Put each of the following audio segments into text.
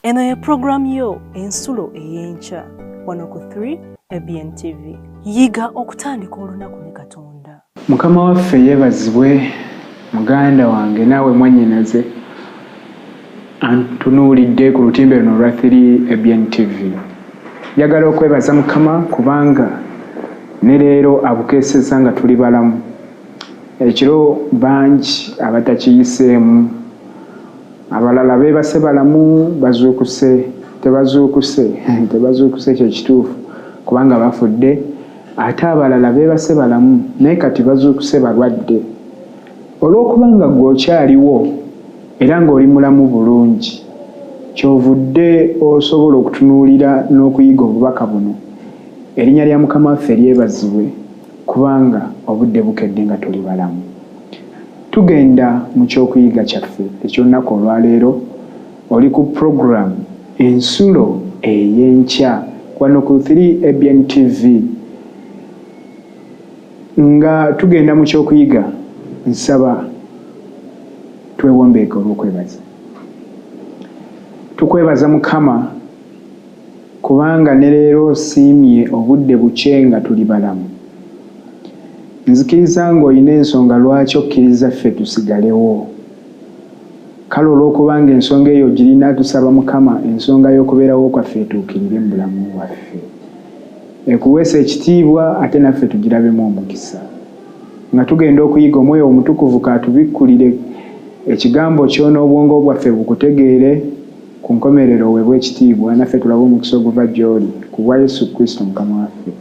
Eno ye pulogulaamu yo Ensulo ey'Enkya wano ku 3 ABN TV. Yiga okutandika olunaku ne Katonda. Mukama waffe yeebazibwe muganda wange naawe mwannyinaze antunuulidde ku lutimbe luno olwa 3 ABN TV. Njagala okwebaza Mukama kubanga ne leero abukeesezza nga tuli balamu. Ekiro bangi abatakiyiseemu, abalala beebase balamu bazuukuse, tebazuukuse, tebazuukuse kye kituufu kubanga bafudde, ate abalala beebase balamu naye kati bazuukuse balwadde. Olw'okuba nga ggwe okyaliwo era ng'oli mulamu bulungi, ky'ovudde osobola okutunuulira n'okuyiga obubaka buno. Erinnya lya Mukama waffe lyebazibwe kubanga obudde bukedde nga tuli balamu. Tugenda mu ky'okuyiga kyaffe eky'olunaku olwaleero. Oli ku program Ensulo ey'Enkya wano ku 3 ABN TV. Nga tugenda mu ky'okuyiga, nsaba twewombeeke olw'okwebaza. Tukwebaza Mukama kubanga ne leero osiimye obudde bukye nga tuli balamu. Nzikiriza ng'olina ensonga lwaki okkiriza ffe tusigalewo. Kale olw'okuba ng'ensonga eyo ogirina, tusaba Mukama ensonga y'okubeerawo kwaffe etuukirire mu bulamu bwaffe. Ekuweese ekitiibwa ate naffe tugirabemu omukisa. Nga tugenda okuyiga, Omwoyo Omutukuvu k'atubikkulire Ekigambo kyo n'obwongo bwaffe bukutegeere, ku nkomerero oweebwe ekitiibwa naffe tulabe omukisa oguva gy'oli, ku bwa Yesu Kristo Mukama waffe.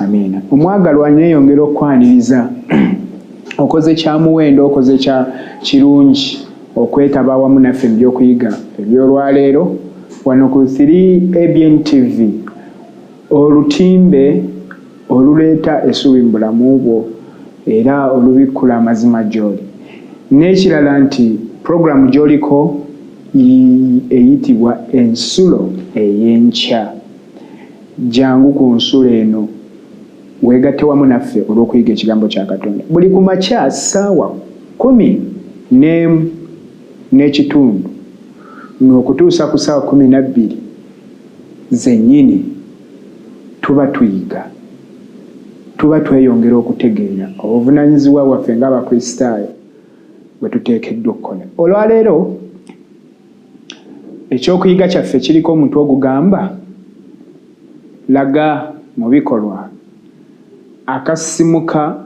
Amiina. Omwagalwa, nneeyongera okukwaniriza. Okoze kya muwendo, okoze kya kirungi okwetaba awamu naffe mu by'okuyiga eby'olwaleero wano ku 3 ABN TV, olutimbe oluleeta essuubi mu bulamu bwo era olubikkula amazima gy'oli. N'ekirala nti pulogulaamu gy'oliko eyitibwa Ensulo ey'Enkya. Jangu ku nsulo eno weegatte wamu naffe olw'okuyiga Ekigambo kya Katonda. Buli ku makya ssaawa 11 n'ekitundu ng'okutuusa ku ssaawa 12 zennyini tuba tuyiga. Tuba tweyongera okutegeera obuvunaanyizibwa bwaffe ng'Abakristaayo bwe tuteekeddwa okukola. Olwaleero Ekyokuyiga kyaffe kiriko omutwe ogugamba, Laga mu Bikolwa Akasisimuka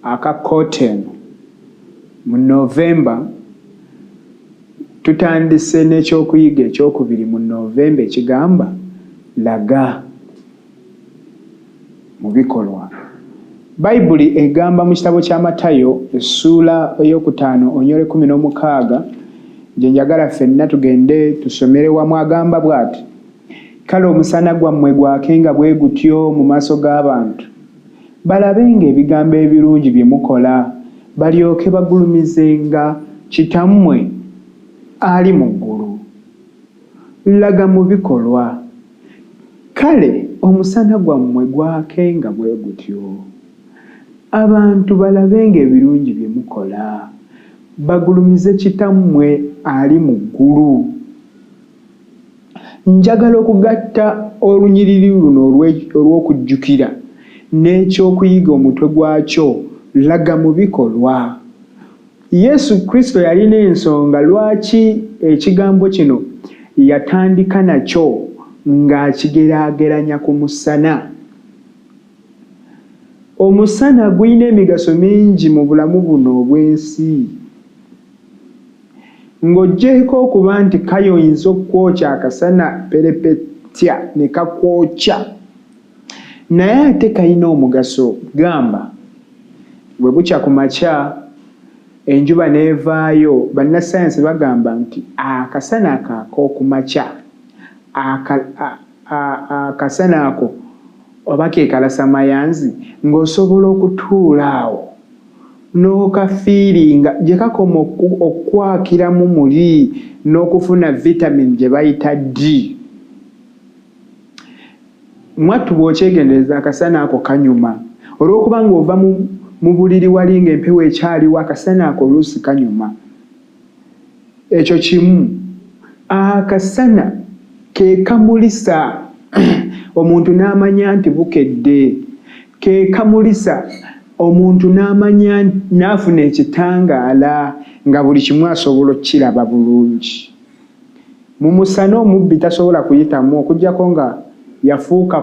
aka kkooti eno mu November. Tutandise n'ekyokuyiga ekyokubiri mu November ekigamba, Laga. Mu bikolwa. Bayibuli egamba mu kitabo kya Matayo essuula ey'okutaano onyole 16, gye njagala ffenna tugende tusomere wamu, agamba bw'ati, Kale omusana gwammwe gwakenga bwe gutyo mu maaso g'abantu, balabenga ebigambo ebirungi bye mukola, balyoke bagulumizenga Kitammwe ali mu ggulu. Laga mu bikolwa. Kale omusana gwammwe gwakenga bwe gutyo, abantu balabenga ebirungi bye mukola, bagulumize Kitammwe ali mu ggulu. Njagala okugatta olunyiriri luno olw'okujjukira n'eky'okuyiga omutwe gwakyo, Laga mu Bikolwa. Yesu Kristo yalina ensonga lwaki ekigambo kino yatandika nakyo ng'akigeraageranya ku musana. Omusana gulina emigaso mingi mu bulamu buno obw'ensi. Ng'oggyeeko okuba nti kayoinza okukwokya akasana pperepetya ne kakwokya, naye ate kalina omugaso. Gamba, bwe bukya ku makya, enjuba n'evaayo, bannassaayansi bagamba nti akasana ako ak'oku makya, aka, a, a, akasana ako oba ke kalasamayanzi, ng'osobola okutuula awo n'okafiiringa, gye kakoma okukwakiramu muli n'okufuna vitamin gye bayita D. Mwattu bw'okyegendereza akasana ako kanyuma. Olw'okuba ng'ova mu mu buliri wali ng'empewo ekyaliwo, akasana ako oluusi kanyuma. Ekyo kimu. Akasana ke kamulisa omuntu n'amanya nti bukedde, ke kamulisa omuntu n'amanya n'afuna ekitangaala nga buli kimu asobola okukiraba bulungi. Mu musana omubbi tasobola kuyitamu okuggyako nga yafuuka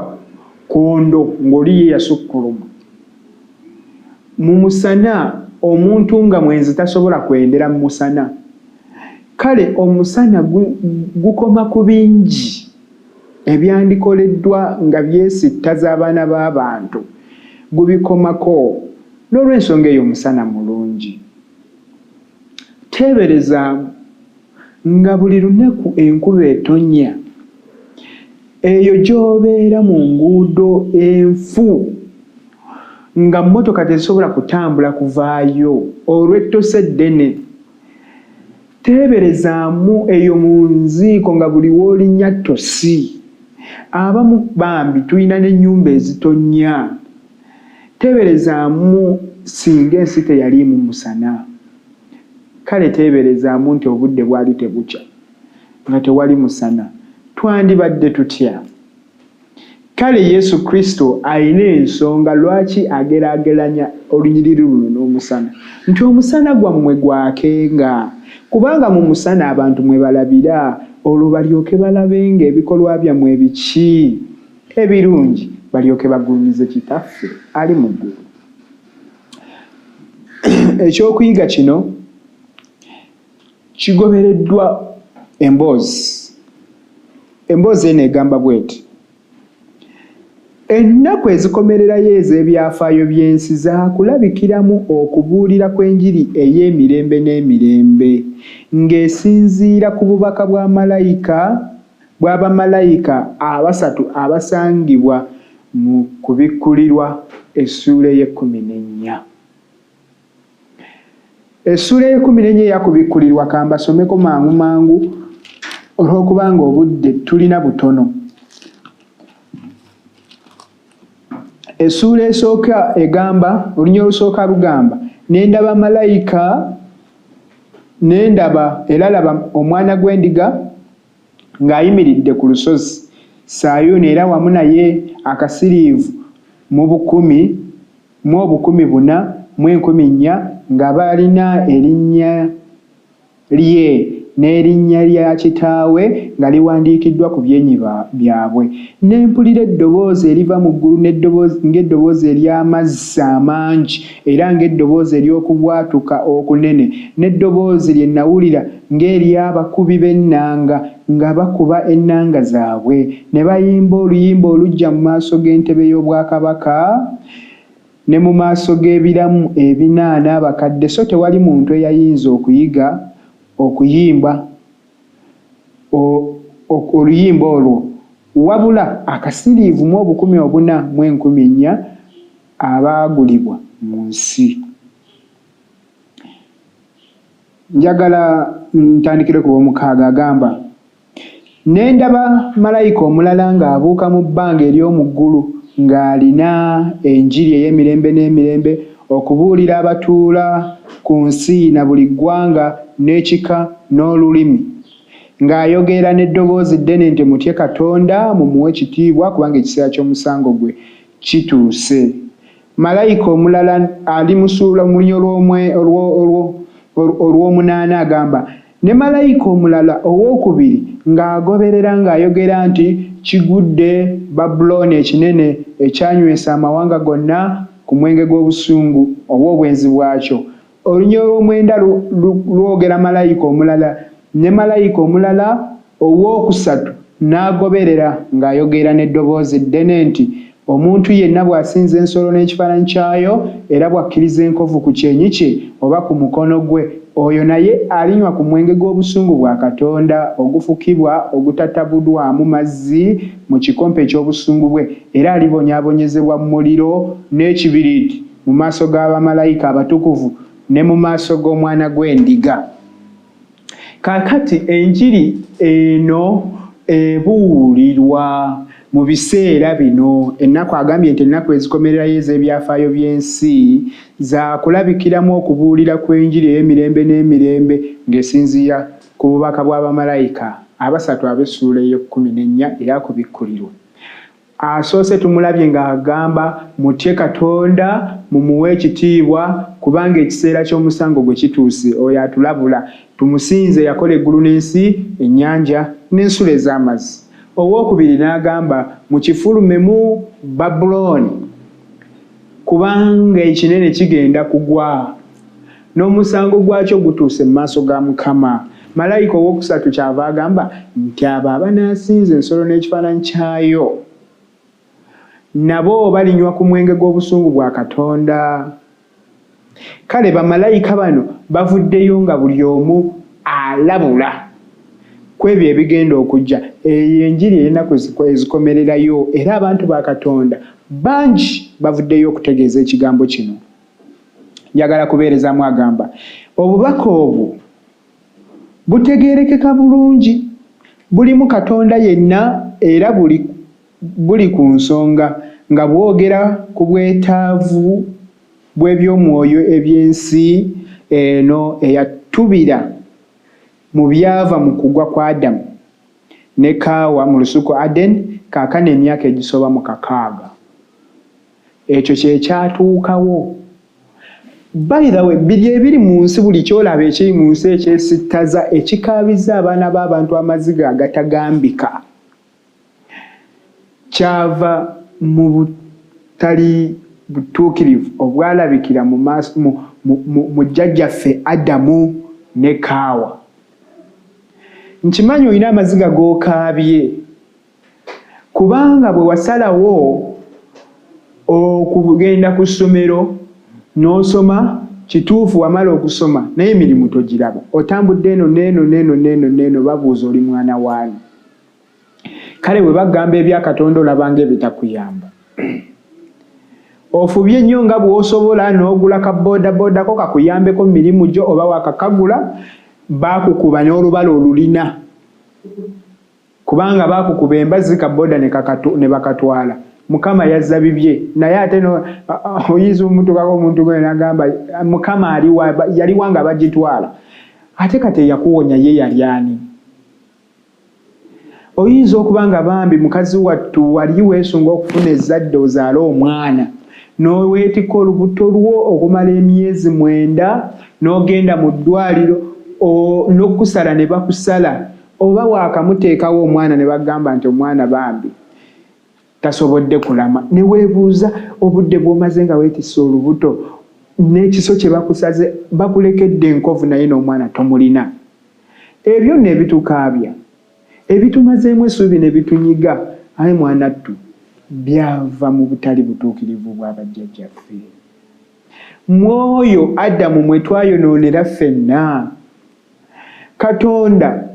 kkondo ng'oli ye yasukkuluma. Mu musana omuntu nga mwenzi tasobola kwendera mu musana. Kale omusana gukoma ku bingi ebyandikoleddwa nga byesittaza abaana b'abantu, gubikomako. N'olw'ensonga eyo omusana mulungi. Teeberezaamu nga buli lunaku enkuba etonnya eyo gy'obeera mu nguudo enfu nga mmotoka tezisobola kutambula kuvaayo olw'ettosi eddene. Teeberezaamu eyo mu nziiko nga buli w'olinnya ttosi. Abamu bambi tulina n'ennyumba ezitonnya. Teeberezaamu singa ensi teyaliimu musana. Kale teeberezaamu nti obudde bwali tebukya nga tewali musana, twandibadde tutya? Kale Yesu Kristo alina ensonga lwaki ageraageranya olunyiriri luno n'omusana, nti omusana gwammwe gwakenga, kubanga mu musana abantu mwe balabira, olwo balyoke balabenga ebikolwa byammwe ebiki? Ebirungi, balyoke bagulumize Kitaffe ali mu ggulu. Ekyokuyiga kino kigobereddwa emboozi. Emboozi eno egamba bw'eti, Ennaku ezikomererayo ez'ebyafaayo by'ensi zaakulabikiramu okubuulira kw'enjiri ey'emirembe n'emirembe ng'esinziira ku bubaka bwa malayika bwa bamalayika abasatu abasangibwa mu Kubikkulirwa essuula ey'ekkumi n'ennya. Essuula ey'ekkumi n'ennya eya Kubikkulirwa ka mbasomeko mangu mangu olw'okubanga obudde tulina butono. Essuula esooka egamba, olunya olusooka lugamba, ne ndaba malayika, ne ndaba, era laba omwana gw'endiga ng'ayimiridde ku lusozi Sayuuni era wamu naye akasiriivu mu bukumi mu 4000 nga balina erinnya lye n'erinnya lya Kitaawe nga liwandiikiddwa ku byenyi byabwe. Ne mpulira eddoboozi eriva mu ggulu ng'eddoboozi ery'amazzi amangi era ng'eddoboozi ery'okubwatuka okunene, n'eddoboozi lye nnawulira ng'ery'abakubi b'ennanga nga bakuba ennanga zaabwe, ne bayimba oluyimba oluggya mu maaso g'entebe y'obwakabaka ne mu maaso g'ebiramu ebina n'abakadde, so tewali muntu eyayinza okuyiga okuyimba oluyimba olwo, wabula akasiriivu mu 44,000 abaagulibwa mu nsi. Njagala ntandikire ku lwomukaaga agamba, Ne ndaba malayika omulala ng'abuuka mu bbanga ery'omu ggulu ng'alina enjiri ey'emirembe n'emirembe okubuulira abatuula ku nsi na buli ggwanga n'ekika n'olulimi, ng'ayogera n'eddoboozi ddene nti, Mutye Katonda, mumuwe ekitiibwa, kubanga ekiseera ky'omusango gwe kituuse. Malayika omulala ali mu ssuula mu luny olw'omunaana agamba, Ne malayika omulala ow'okubiri ng'agoberera ng'ayogera nti, Kigudde, Babulooni ekinene, ekyanywesa amawanga gonna ku mwenge gw'obusungu obw'obwenzi bwakyo. Oluny olw'omwenda lwogera malayika omulala, Ne malayika omulala ow'okusatu n'agoberera ng'ayogera n'eddoboozi ddene nti, Omuntu yenna bw'asinza ensolo n'ekifaananyi kyayo, era bw'akkiriza enkovu ku kyenyi kye oba ku mukono gwe, oyo naye alinywa ku mwenge gw'obusungu bwa Katonda ogufukibwa ogutatabudwamu mazzi mu kikompe eky'obusungu bwe, era alibonyaabonyezebwa mu muliro n'ekibiriiti mu maaso ga bamalayika abatukuvu ne mu maaso g'Omwana gw'endiga. Kaakati enjiri eno ebuulirwa mu biseera bino, ennaku, agambye nti ennaku ezikomererayo ez'ebyafaayo by'ensi za kulabikiramu okubuulira kw'enjiri ey'emirembe n'emirembe ng'esinziira. ku bubaka bwa bamalayika abasatu ab'essuula ey'ekkumi n'ennya eyakubikkulirwa. Asoose tumulabye ng'agamba, Mutye Katonda, mumuwe ekitiibwa, kubanga ekiseera ky'omusango gwe kituuse. Oyo atulabula tumusinze eyakola eggulu n'ensi, ennyanja n'ensulo ez'amazzi. Owookubiri n'agamba, Mukifulumemu Babulooni, kubanga ekinene kigenda kugwa, n'omusango gwakyo gutuuse mu maaso ga Mukama. Malayika owookusatu kyava agamba nti abo abanaasinza ensolo n'ekifaananyi kyayo, nabo balinywa ku mwenge gw'obusungu bwa Katonda. Kale bamalayika bano bavuddeyo nga buli omu alabula ku ebyo ebigenda okujja. Eyo enjiri ey'ennaku ezikomererayo, era abantu ba Katonda bangi bavuddeyo okutegeeza ekigambo kino. Njagala kubeerezaamu agamba, obubaka obwo butegeerekeka bulungi, bulimu Katonda yenna era buli buli ku nsonga nga bwogera ku bwetaavu bw'eby'omwoyo eby'ensi eno eyatubira mu byava mu kugwa kwa Adamu ne Kaawa mu lusuku Aden kaakano emyaka egisoba mu kakaaga. Ekyo kye kyatuukawo. By the way, biri ebiri mu nsi, buli ky'olaba ekiri mu nsi ekyesittaza, ekikaabizza abaana b'abantu amaziga agatagambika, kyava mu butali butuukirivu obwalabikira mu maaso mu, mu, mu, mu jjajjaffe Adamu ne Kaawa. Nkimanyi olina amaziga g'okaabye kubanga bwe wasalawo okugenda ku ssomero n'osoma, kituufu wamala okusoma naye emirimu togiraba, otambudde eno n'eno n'eno n'eno n'eno, babuuza oli mwana waani. Kale bwe bagamba ebya Katonda olaba ng'ebitakuyamba. Ofubye nnyo nga bw'osobola n'ogula ka bodaboda ko kakuyambeko mu mirimu gyo oba wakakagula, baakukuba n'olubala olulina kubanga baakukuba embazzi ka boda ne bakatwala. Mukama yazza bibye naye ate oyinza omutukako omuntu gwe n'agamba Mukama aliwa, yaliwa nga bagitwala, ate kati eyakuwonya ye yali ani? Oyinza okuba nga bambi mukazi wattu wali weesunga okufuna ezzadde ozaale omwana, n'oweetikka olubuto lwo okumala emyezi mwenda, n'ogenda mu ddwaliro n'okukusala ne bakusala, oba waakamuteekawo omwana ne bagamba nti omwana bambi tasobodde kulama, ne weebuuza obudde bw'omaze nga weetisse olubuto n'ekiso kye bakusaze, bakulekedde enkovu naye n'omwana tomulina. Ebyo nno ebitukaabya, ebitumazeemu essuubi ne bitunyiga, ayi mwanattu, byava mu butali butuukirivu bwa bajjajjaffe. Mu oyo Adamu mwe twayonoonera ffenna, Katonda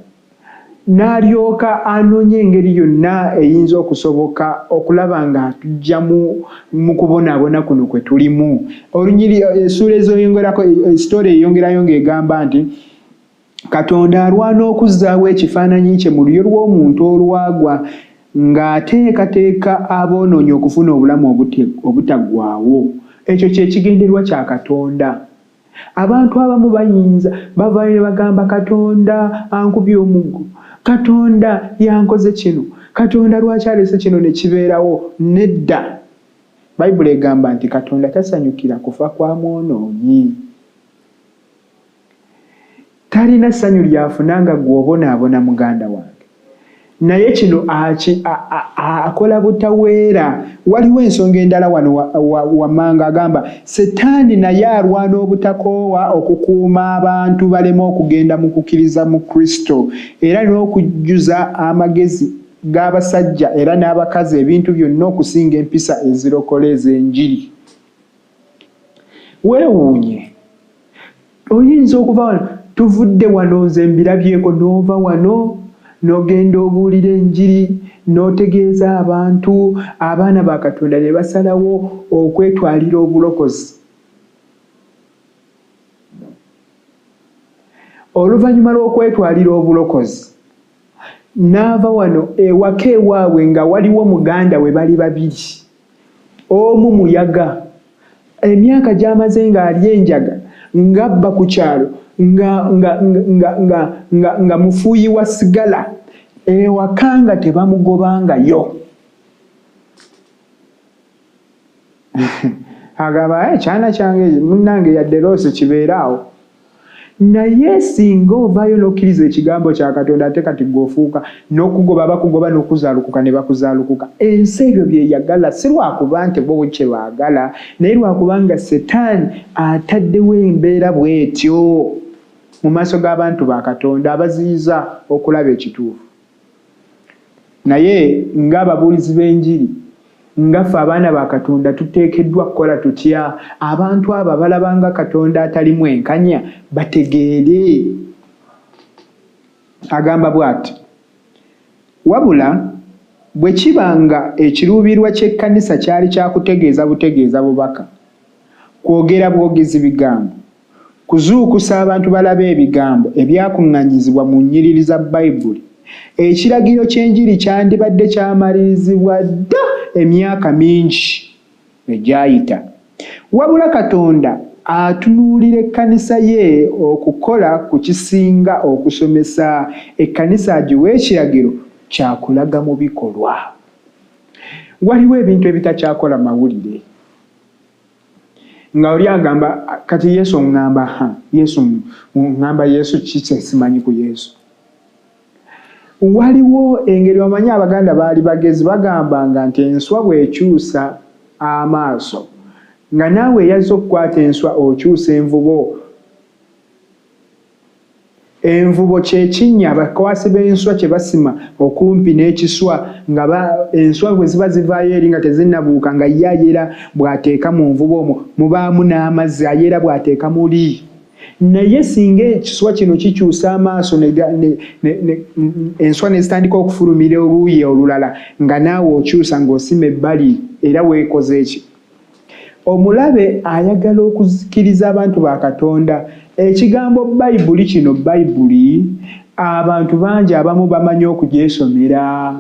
n'alyoka anoonya engeri yonna eyinza okusoboka okulaba ng'atuggya mu kubonaabona kuno kwe tulimu. Olunyiri, essuula ezeyongerako, sitoola eyongerayo ng'egamba nti, Katonda alwana okuzzaawo ekifaananyi kye mu lulyo lw'omuntu olwagwa ng'ateekateeka aboonoonyi okufuna obulamu obutaggwaawo. Ekyo kye kigendererwa kya Katonda. Abantu abamu bayinza bavaayo ne bagamba, Katonda ankubye omuggo, Katonda yankoze kino, Katonda lwaki alese kino ne kibeerawo? Nedda. Bayibuli egamba nti Katonda tasanyukira kufa kwa mwonoonyi. Talina ssanyu ly'afuna nga ggwe obonaabona muganda wange. Naye kino aki, a, a, a, akola butaweera. Waliwo ensonga endala wano wa, wa, wammanga agamba, Setaani naye alwana obutakoowa okukuuma abantu baleme okugenda mu kukkiriza mu Kristo era n'okujjuza amagezi g'abasajja era n'abakazi ebintu byonna okusinga empisa ezirokola ez'enjiri. Weewuunye. Oyinza okuva wano, tuvudde wano nze mbirabyeko, n'ova wano n'ogenda obuulira enjiri n'otegeeza abantu, abaana ba Katonda ne basalawo okwetwalira obulokozi. Oluvannyuma lw'okwetwalira obulokozi, n'ava wano ewaka ewaabwe nga waliwo muganda we bali babiri. Omu muyaga. Emyaka gy'amaze ng'alya enjaga, ng'abba ku kyalo, nga mufuuyi wa sigala, ewaka nga tebamugobangayo. Agamba, "Ekyana kyange munnange yadde loosi kibeere awo." Naye singa ovaayo n'okkiriza ekigambo kya Katonda, ate kati gw'ofuuka n'okugoba bakugoba n'okuzaalukuka ne bakuzaalukuka. Ensi ebyo byeyagala, si lwakuba nti bo kye baagala, naye lwakubanga Setaani ataddewo embeera bw'etyo mu maaso g'abantu ba Katonda abaziyiza okulaba ekituufu. Naye ng'ababuulizi b'enjiri, nga ffe abaana ba Katonda, tuteekeddwa kukola tutya? Abantu abo abalabanga Katonda atali mwenkanya bategeere. Agamba bw'ati, "Wabula bwe kiba nga ekiruubirirwa ky'ekkanisa kyali kya kutegeeza butegeeza bubaka, kwogera bwogezi bigambo, kuzuukusa abantu balabe ebigambo ebyakuŋŋaanyizibwa mu nnyiriri za Bayibuli, ekiragiro ky'enjiri kyandibadde kyamalirizibwa dda emyaka mingi egyayita. Wabula Katonda atunuulira ekkanisa ye okukola ku kisinga okusomesa. Ekkanisa agiwa ekiragiro kyakulaga mu bikolwa." Waliwo ebintu ebitakyakola mawulire, nga oli agamba, "Kati Yesu oŋŋamba, ha Yesu ŋŋamba, Yesu ki kyesimanyi ku Yesu?" Waliwo engeri, omanyi Abaganda baali bagezi, bagambanga nti enswa bw'ekyusa amaaso, nga naawe eyazze okukwata enswa okyusa envubo. Envubo kyekinnya abakwasi b'enswa kye basima okumpi n'ekiswa, nga enswa bwe ziba zivaayo eri nga tezinnabuuka, nga ye ayera bw'ateeka mu nvubo omwo mubaamu n'amazzi, ayera bw'ateeka muli. Naye singa ekiswa kino kikyusa amaaso, enswa ne zitandika okufulumira oluuyi olulala, nga naawe okyusa ng'osima ebbali, era weekoze eki? Omulabe ayagala okuzikiriza abantu ba Katonda. Ekigambo Bayibuli kino, Bayibuli abantu bangi abamu bamanyi okugyesomera,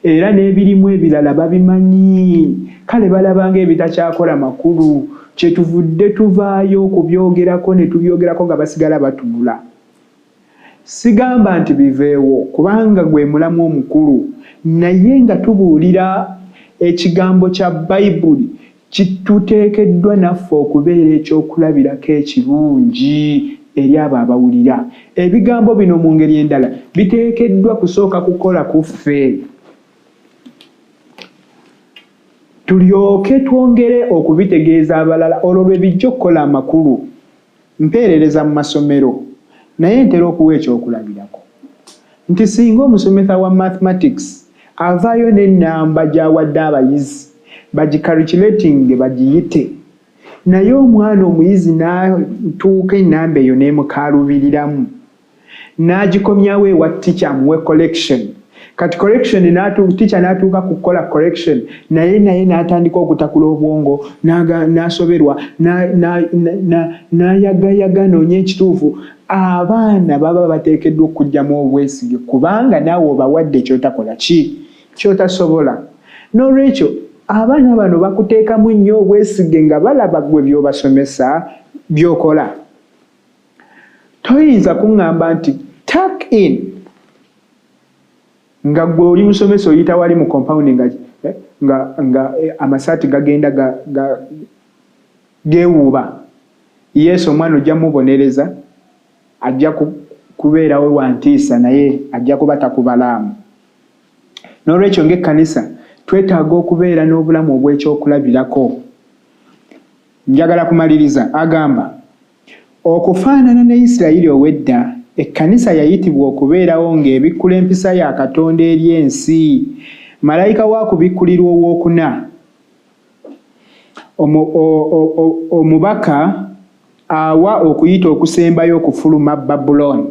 era n'ebirimu ebirala babimanyi, kale balabanga ebitakyakola makulu. Kyetuvudde tuvaayo okubyogerako ne tubyogerako nga basigala batunula. Sigamba nti biveewo, kubanga gwe mulamu omukulu, naye nga tubuulira ekigambo kya Bayibuli, kituteekeddwa naffe okubeera ekyokulabirako ekirungi eri abo abawulira ebigambo bino. Mu ngeri endala, biteekeddwa kusooka kukola ku ffe, tulyoke twongere okubitegeeza abalala, olwo lwe bijja okukola amakulu. Mpeerereza mu masomero, naye ntera okuwa ekyokulabirako nti singa omusomesa wa mathematics avaayo n'ennamba gy'awadde abayizi bagicalculating, bagiyite, naye omwana omuyizi n'atuuka ennamba eyo n'emukaalubiriramu, n'agikomyawo ewa teacher amuwe correction, kati correction, teacher n'atuuka kukola correction, naye n'atandika okutakula obwongo, n'asoberwa, n'ayagayaga noonya ekituufu, abaana baba bateekeddwa okuggyamu obwesige, kubanga naawe obawadde kyotakola ki, kyotasobola. N'olwekyo abaana bano bakuteekamu nnyo obwesige nga balaba gwe by'obasomesa by'okola. Toyinza kuŋŋamba nti tuck in nga gwe oli musomesa, oyita wali mu compound nga amasaati gagenda gewuuba. Yesu omwana ojja mubonereza, ajja kubeerawo wantiisa, naye ajja kuba takubalaamu. N'olwekyo ng'ekkanisa twetaaga okubeera n'obulamu obw'ekyokulabirako. Njagala kumaliriza. Agamba, "Okufaanana ne Isirayiri ow'edda, ekkanisa yayitibwa okubeerawo ng'ebikkula empisa ya Katonda eri ensi. Malayika wa kubikkulirwa ow'okuna, omubaka awa okuyita okusembayo okufuluma Babulooni,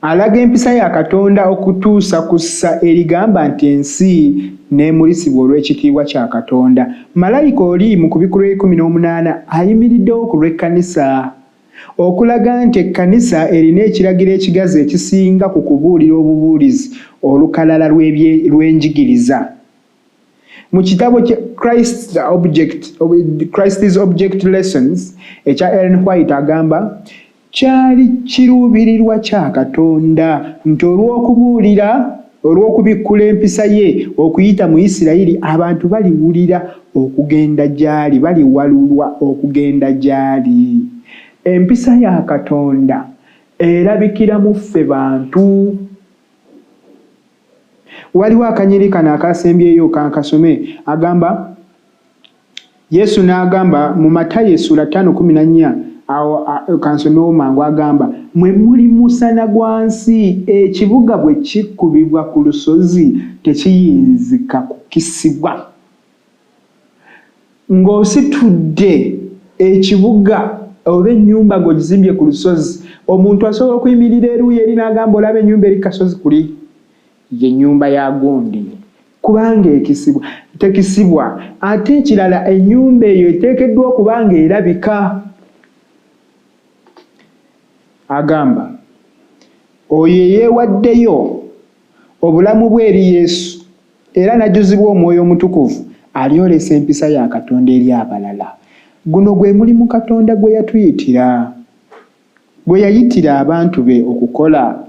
alaga empisa ya Katonda okutuusa ku ssa erigamba nti ensi n'emulisibwa olw'ekitiibwa kya Katonda. Malayika oli mu kubikkulwa 18 ayimiriddewo ku lw'ekkanisa okulaga nti ekkanisa erina ekiragiro ekigazi ekisinga ku kubuulira obubuulizi olukalala lw'enjigiriza. Mu kitabo kya Christ's Object Lessons ekya Ellen White agamba, kyali kiruubirirwa kya Katonda nti olw'okubuulira, olw'okubikkula empisa ye okuyita mu Isirayiri, abantu baliwulira okugenda gy'ali, baliwalulwa okugenda gy'ali. Empisa ya Katonda erabikira mu ffe bantu. Waliwo akanyiri kano akasembyeyo kankasome, agamba Yesu n'agamba mu Matayo essula 5:14, awo kansomewo mangu, agamba mwe muli musana gwa nsi, ekibuga bwe kikubibwa ku lusozi tekiyinzika kukisibwa. Ng'ositudde ekibuga oba ennyumba ng'ogizimbye ku lusozi, omuntu asobola okuyimirira eruuyi eri n'agamba olaba ennyumba eri kasozi kuli, ye nnyumba ya gundi, kubanga ekisibwa tekisibwa. Ate ekirala ennyumba eyo eteekeddwa okuba ng'erabika. Agamba oyo eyeewaddeyo obulamu bwe eri Yesu era n'ajjuzibwa Omwoyo Omutukuvu alyolesa empisa ya Katonda eri abalala. Guno gwe mulimu Katonda gwe yatuyitira, gwe yayitira abantu be okukola.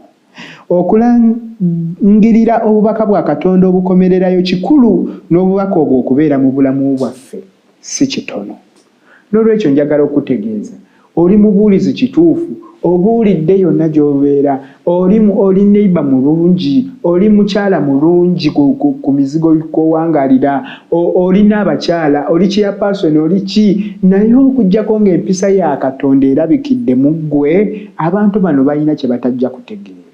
Okulangirira obubaka bwa Katonda obukomererayo kikulu, n'obubaka obwo okubeera mu bulamu bwaffe si kitono. N'olwekyo njagala okutegeeza, oli mubuulizi kituufu, obuulidde yonna gy'obeera, oli neighbor mulungi, oli mukyala mulungi ku mizigo kw'owangaalira, oli n'abakyala, oli chairperson, oli ki, naye okuggyako ng'empisa ya Katonda erabikidde mu ggwe, abantu bano balina kye batajja kutegeera.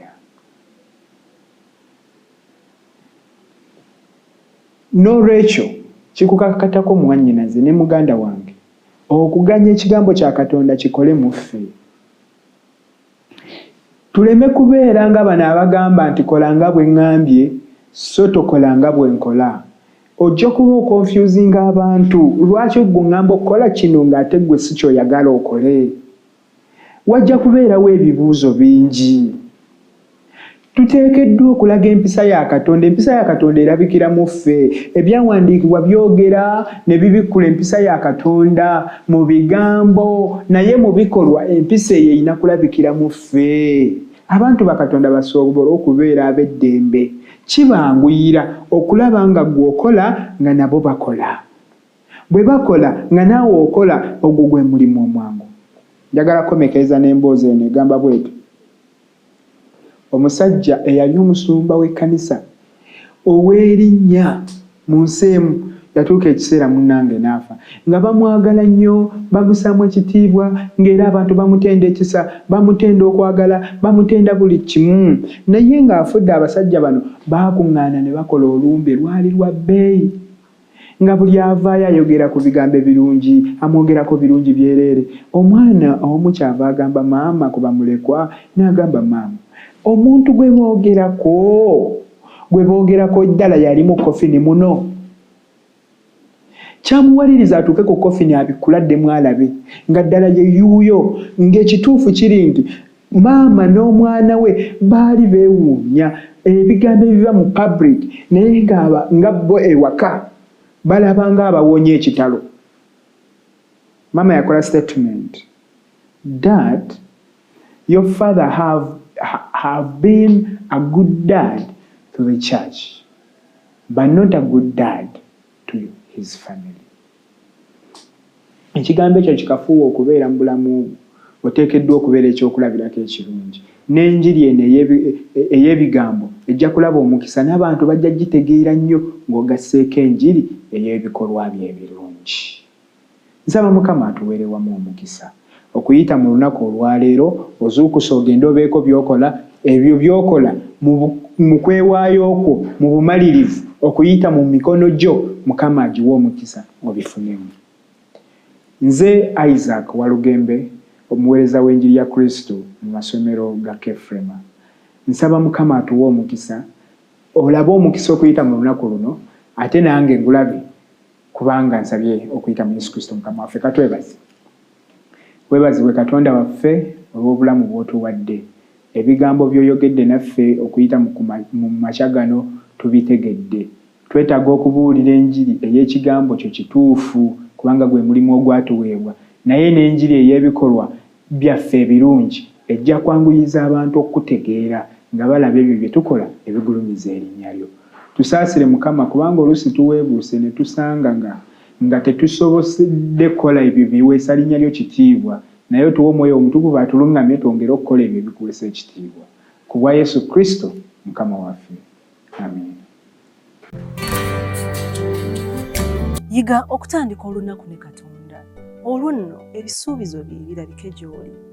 N'olwekyo kikukakatako mwannyinaze ne muganda wange okuganya ekigambo kya Katonda kikole mu ffe. Tuleme kubeera nga bano abagamba nti kola nga bwe ŋŋambye, so tokola nga bwe nkola. Ojja kuba okonfusinga abantu, lwaki ggwe oŋŋamba okukola kino ng'ate ggwe si ky'oyagala okole? Wajja kubeerawo ebibuuzo bingi. Tuteekeddwa okulaga empisa ya Katonda. Empisa ya Katonda erabikira mu ffe. Ebyawandiikibwa byogera ne bibikkula empisa ya Katonda mu bigambo, naye mu bikolwa empisa eyo erina kulabikira mu ffe. Abantu ba Katonda basobole okubeera ab'eddembe. Kibanguyira okulaba nga ggwe okola nga nabo bakola. Bwe bakola nga naawe okola, ogwo gwe mulimu omwangu. Njagala kukomekkereza n'emboozi eno egamba bw'eti. Omusajja eyali omusumba w'ekkanisa ow'erinnya mu nsi emu yatuuka ekiseera munnange n'afa, nga bamwagala nnyo, bamussaamu ekitiibwa, ng'era abantu bamutenda ekisa, bamutenda okwagala, bamutenda buli kimu. Naye ng'afudde abasajja bano baakuŋŋaana ne bakola olumbe lwali lwa bbeeyi, nga buli avaayo ayogera ku bigambo ebirungi, amwogerako birungi byereere. Omwana omu kyava agamba maama ku bamulekwa, n'agamba maama, omuntu gwe boogerako ddala yali mu kofini muno. Kyamuwaliriza atuuke ku kofini abikkule addemu alabe nga ddala ye yuuyo, ng'ekituufu kiri nti maama n'omwana we baali beewuunya ebigambo ebiva mu public, naye nga bo ewaka balaba ng'abawonya ekitalo. Maama yakola statement that your father have been a good dad to the church, but not a good dad to his family. Ekigambo ekyo kikafuuwa okubeera mu bulamu bwo. Oteekeddwa okubeera ekyokulabirako ekirungi. N'enjiri eno ey'ebigambo ejja kulaba omukisa n'abantu bajja gitegeera nnyo ng'ogasseeko enjiri ey'ebikolwa bye ebirungi. Nsaba Mukama atuweere wamu omukisa. Okuyita mu lunaku olwaleero ozuukuse ogende obeeko by'okola, ebyo by'okola mu kwewaayo kwo mu bumalirivu okuyita mu mikono gyo Mukama agiwe omukisa obifunemu. Nze Isaac Walugembe, omuweereza w'enjiri ya Kristo mu masomero ga Kefrema. Nsaba Mukama atuwe omukisa, olabe omukisa okuyita mu lunaku luno, ate nange ngulabe kubanga nsabye okuyita mu Yesu Kristo Mukama waffe. Katwebaze. Weebazibwe Katonda waffe olw'obulamu bw'otuwadde. Ebigambo by'oyogedde naffe okuyita mu makya gano tubitegedde. Twetaaga okubuulira enjiri ey'ekigambo kyo kituufu, kubanga gwe mulimu ogwatuweebwa, naye n'enjiri ey'ebikolwa byaffe ebirungi ejja kwanguyiza abantu okukutegeera nga balaba ebyo bye tukola ebigulumiza erinnya lyo. Tusaasire Mukama, kubanga oluusi tuweebuuse ne tusanga nga nga tetusobodde kukola ebyo biweesa linnya lyo kitiibwa, naye otuwe Omwoyo Omutukuvu atuluŋŋamye twongere okukola ebyo ebikuweesa ekitiibwa. Ku bwa Yesu Kristo Mukama waffe. Amiina. Yiga okutandika olunaku ne Katonda, olwo nno ebisuubizo bye birabike gy'oli.